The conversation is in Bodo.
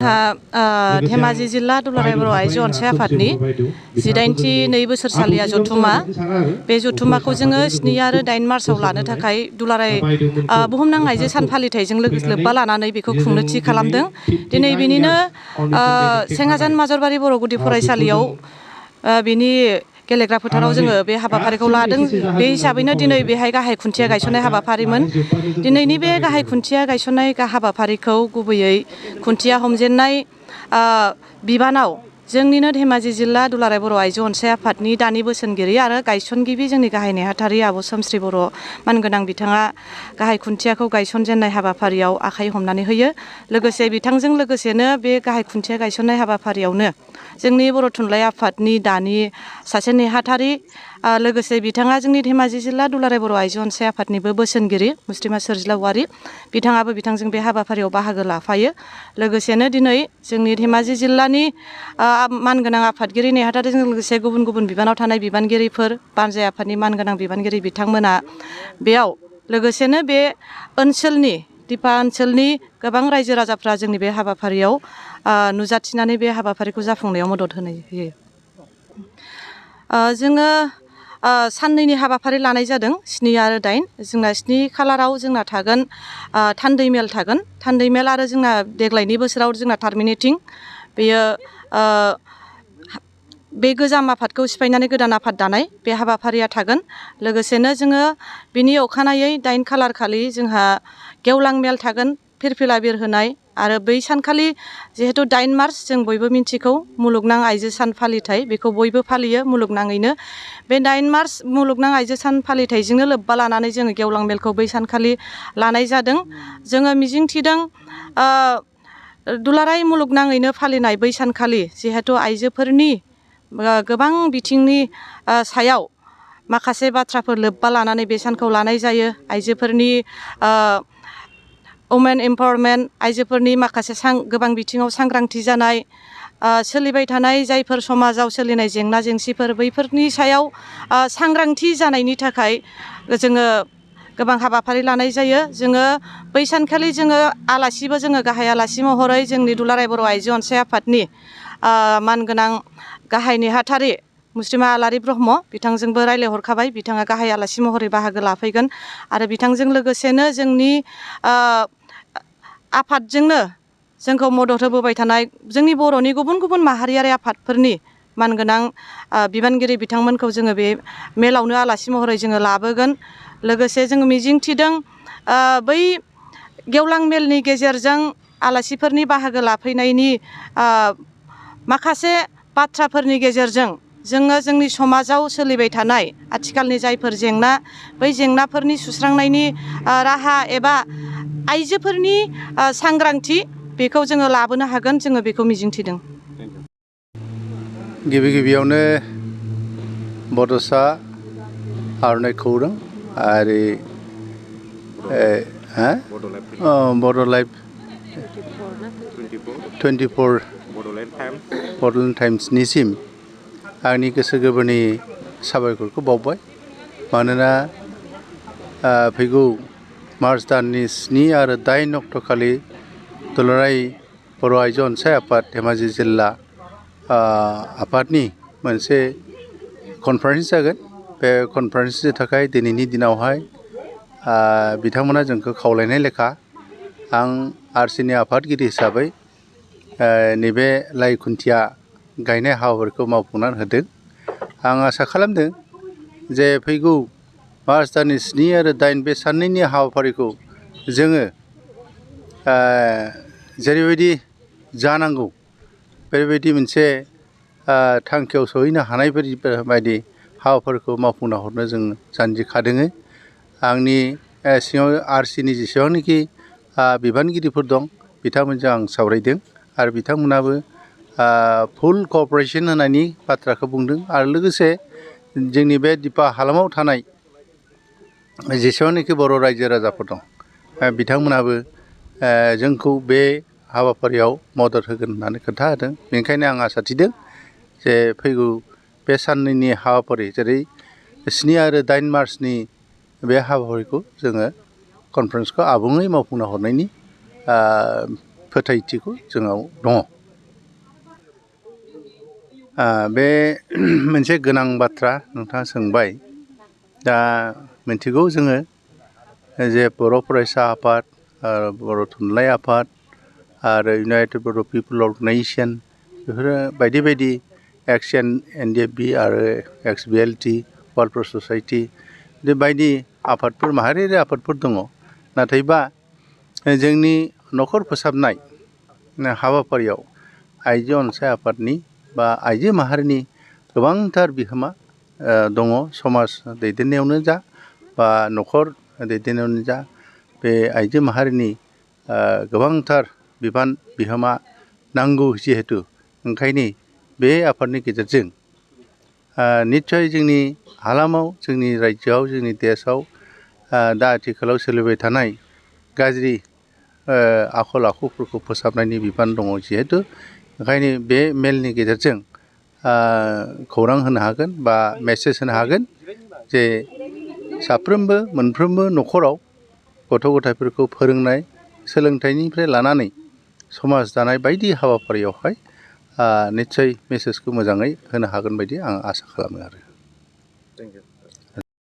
धेमाजि जिल्ला दुलाराय बर' आइजो अनसाय आफादनि 18 बोसोरसालिया जथुमा बे जथुमाखौ जोङो 7 आरो 8 मार्चआव लानो थाखाय दुलाराय बुहुमनां आइजो सान फालिथायजों लोब्बा लानानै बेखौ खुंनो थि खालामदों। दिनै बिनिनो सेंगाजान माजरबारि बर' गुदि फरायसालियाव बिनि गेलेग्रा फोथाराव जोङो बे हाबाफारिखौ लादों। बे हिसाबैनो दिनै बेहाय गाहाय खुन्थिया गायसननाय हाबाफारिमोन। दिनैनि बे गाहाय खुन्थिया गायसननाय हाबाफारिखौ गुबैयै खुन्थिया हमजेननाय बिबानाव जोंनिनो धेमाजि जिल्ला दुलाराय बर' आइजो अनसाय आफादनि दानि बोसोनगिरि आरो गायसनगिरि जोंनि गाहाय नेहाथारि आब' सोमस्रि बर' मानगोनां बिथाङा गाहाय खुन्थियाखौ गायसनजेननाय हाबाफारियाव आखाइ हमनानै होयो। लोगोसे बिथांजों लोगोसेनो बे गाहाय खुन्थिया गायसननाय हाबाफारियावनो जोंनि बर' थुनलाइ आफादनि दानि सासे नेहाथारि लोगोसे बिथाङा जोंनि धेमाजि जिल्ला दुलाराय बर' आइजो अनसाय आफादनिबो बोसोनगिरि मुस्रिमा सोरजिला औवारि बिथाङाबो बिथांजों बे हाबाफारियाव बाहागो लाफायो। लोगोसेनो दिनै जोंनि धेमाजि जिल्लानि मानगोनां आफादगिरि नेहाथारिजों लोगोसे गुबुन गुबुन बिबानाव थानाय बिबानगिरिफोर बानजाय आफादनि मानगोनां बिबानगिरि बिथांमोना बेयाव लोगोसेनो बे ओनसोलनि दिपा ओनसोलनि गोबां रायजो राजाफ्रा जोंनि बे हाबाफारियाव नुजाथिनानै बे हाबाफारिखौ जाफुंनायाव मदद होयो। जोङो साननैनि हाबाफारि लानाय जादों 7 आरो 8 जोंना 7 खालाराव जोंना थागोन थान्दै मेल थागोन। थान्दै मेल आरो जोंना देग्लायनि बोसोराव जोंना टार्मिनेटिं बेयो बे गोजाम आफादखौ सिफायनानै गोदान आफाद दानाय बे हाबाफारिया थागोन। लोगोसेनो जोङो बिनि अखानायै 8 खालार खालि जोंहा गेवलां मेल थागोन फिरफिला बिरहोनाय आरो बै सानखालि जिहेतु 8 मार्च जों बयबो मिन्थिगौ मुलुगनां आइजो सान फालिथाय बेखौ बयबो फालियो मुलुगनाङैनो। बे 8 मार्च मुलुगनां आइजो सान फालिथायजोंनो लोब्बा लानानै जोङो गेवलां मेलखौ बै सानखालि लानाय जादों। जोङो मिजिंथिदों दुलाराय मुलुगनाङैनो फालिनाय बै सानखालि जिहेतु आइजोफोरनि गोबां बिथिंनि सायाव माखासे बाथ्राफोर लोब्बा लानानै बे सानखौ लानाय जायो। आइजोफोरनि वमेन एम्पावारमेन्ट आइजोफोरनि माखासे गोबां बिथिङाव सांग्रांथि जानाय सोलिबाय थानाय जायफोर समाजाव सोलिनाय जेंना जेंसिफोर बैफोरनि सायाव सांग्रांथि जानायनि थाखाय जोङो गोबां हाबाफारि लानाय जायो। जोङो बै सानखालि जोङो आलासिबो जोङो गाहाय आलासि महरै जोंनि दुलाराय बर' आइजो अनसाय आफादनि मानगोनां गाहाय नेहाथारि मुस्रिमा आलारि ब्रह्म बिथांजोंबो रायज्लायहरखाबाय। बिथाङा गाहाय आलासि महरै बाहागो लाफैगोन आरो बिथांजों लोगोसेनो जोंनि आफादजोंनो जोंखौ मदद होबोबाय थानाय जोंनि बर'नि गुबुन गुबुन माहारियारि आफादफोरनि मानगोनां बिबानगिरि बिथांमोनखौ जोङो बे मेलावनो आलासि महरै जोङो लाबोगोन। लोगोसे जोङो मिजिंथिदों बै गेवलां मेलनि गेजेरजों आलासिफोरनि बाहागो लाफैनायनि माखासे बाथ्राफोरनि गेजेरजों जोङो जोंनि समाजाव सोलिबाय थानाय आथिखालनि जायफोर जेंना बै जेंनाफोरनि सुस्रांनायनि राहा एबा आइजोफोरनि सांग्रांथि बेखौ जोङो लाबोनो हागोन जोङो बेखौ मिजिंथिदों। गिबियावनो बड'सा आर'नाइ खौरां आरो बड' लाइभ 24 बड'लेण्ड टाइम्सनिसिम आंनि गोसो गोरबोनि साबायखरखौ बावबाय। मानोना फैगौ मार्च दाननि 7 आरो 8 अक्ट'खालि दुलाराय बर' आइजो अनसाय आफाद धेमाजि जिल्ला आफादनि मोनसे कनफारेन्स जागोन। बे कनफारेन्सनि थाखाय दिनैनि दिनावहाय बिथांमोना जोंखौ खावलायनाय लेखा आं आरसिनि आफादगिरि हिसाबै नैबे लाइ खुन्थिया गायनाय हाबाफारिखौ मावफुंनानै होदों। आं आसा खालामदों जे फैगौ मार्च दाननि 7 आरो 8 बे साननैनि हाबाफारिखौ जोङो जेरैबायदि जानांगौ बेबायदि मोनसे थांखियाव सहैनो हानाय बायदि हाबाफारिखौ मावफुंना हरनो जों जानजिखादों। आंनि सिङाव आरसिनि जेसेबांनाखि बिबानगिरिफोर दं बिथांमोनजों आं सावरायदों आरो बिथांमोनाबो फुल क'अपारेसन होनायनि बाथ्राखौ बुंदों। आरो लोगोसे जोंनि बे दिपा हालामाव थानाय जेसेबांनाखि बर' रायजो राजाफोर दं बिथांमोनाबो जोंखौ बे हाबाफारियाव मदद होगोन होननानै खोन्था होदों। बेनिखायनो आं आसा थिदों जे फैगौ बे साननैनि हाबाफारि जेरै 7 आरो 8 मार्चनि बे हाबाफारिखौ जोङो कनफारेन्सखौ आबुङै मावफुंना हरनायनि फोथायथिखौ जोंनाव दङ। बे मोनसे गोनां बाथ्रा नोंथाङा सोंबाय। दा मिथिगौ जोङो जे बर' फरायसा आफाद आरो बर' थुनलाइ आफाद आरो इउनाइटेड बर' पिपल अर्गेनाइजेसन बेफोरो बायदि बायदि XNDF आरो XBLT वार्ल्ड प्रेस ससाइटि बे बायदि आफादफोर माहारियारि आफादफोर दङ। नाथायबा जोंनि न'खर फोसाबनाय हाबाफारियाव आइजो अनसाय आफादनि बा आइजो माहारिनि गोबांथार बिहोमा दङ। समाज दैदेननायावनो जा बा न'खर दैदेननायावनो जा बे आइजो माहारिनि गोबांथार बिबान बिहोमा नांगौ जिहेतु ओंखायनो बे आफादनि गेजेरजों निस्सय जोंनि हालामाव जोंनि रायजोआव जोंनि देशआव दा आथिखालाव सोलिबाय थानाय गाज्रि आखल आखुफोरखौ फोसाबनायनि बिबान दङ जिहेतु ओंखायनो बे मेलनि गेजेरजों खौरां होनो हागोन बा मेसेज होनो हागोन जे साफ्रोमबो मोनफ्रोमबो न'खराव गथ' गथायफोरखौ फोरोंनाय सोलोंथाइनिफ्राय लानानै समाज दानाय बायदि हाबाफारियावहाय निस्सय मेसेजखौ मोजाङै होनो हागोन बायदि आं आसा खालामो आरो।